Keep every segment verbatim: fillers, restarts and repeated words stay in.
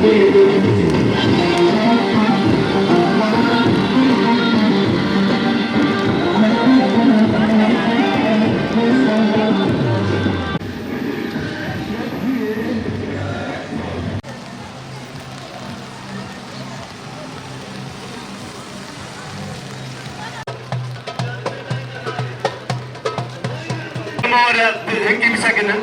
Mare, hingî bisekinin.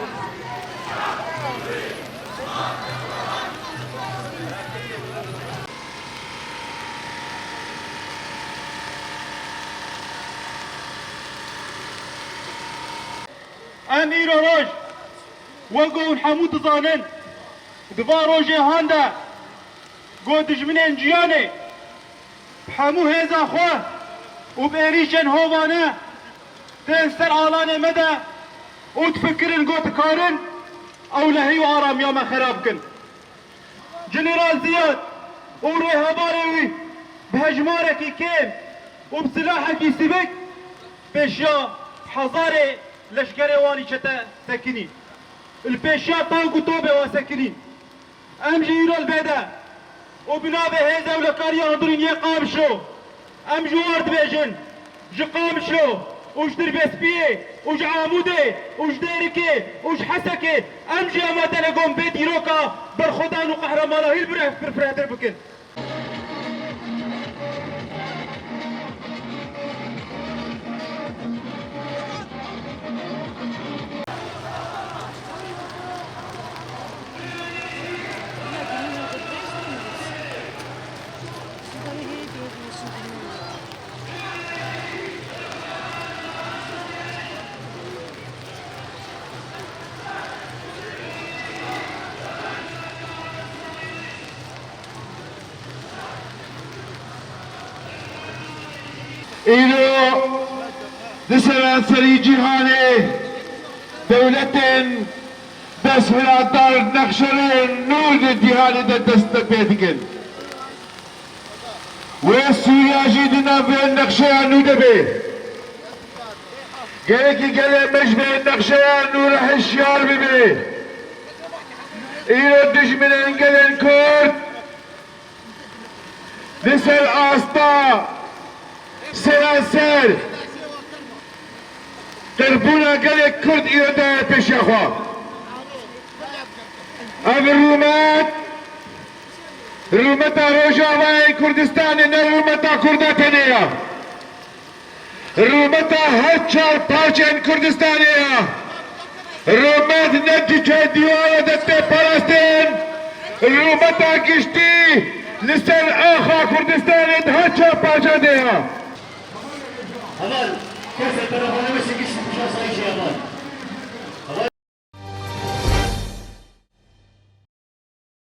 Em îro roj, wek ku hûn hemû dizanin, di van rojê han de ku dijminên ciyanê bi hemû hêza xwe û bi êrîşên hovane tên ser alanê me de û difikirin ku dikarin ewlehî û aramiya me xerab bikin. General Ziyad û rêhevalê wî bi hejmarekî kêm û bi silahekî sivik pêşiya hezarê leşkerê wan î çete sekinî. Li pêşiya tank û topê wan sekinî. Em jî îro li vê de û bi navê hêza ewlekariya hundirîn yê Qamişlo, em ji war dibêjin, ji Qamişlo û ji Dirbêspiyê û ji Amûdê û ji Dêrikê û ji Hesekê, em jî amade ne gon bê dîroka berxwedan û qehremanahî li vir pirfirehtir bikin. Îro di seranserî cîhanê dewletên desthilatdar nexşeyên nû di cîhanê de dest pê dikin. Wê Sûriya jî di nav vê nexşeya nû de be. Gerek gelê me ji vê nexşeya nû re hişyar bibe. Îro dijminên gelên Kurd li ser asta seranser qirbûna gelê Kurd îro daye pêşiya xwe. Ev rûmet, rûmeta Rojavayê Kurdistanê ne rûmeta Kurda tenê ya. Rûmeta her çar parçeyên Kurdistanê ya. Rûmet ne di çar dîwara de tê parastin. Rûmeta giştî li ser axa Kurdistanê di her çar parçe de ya. Heval, kesê telefonê min şikişt, şasayî şey heval.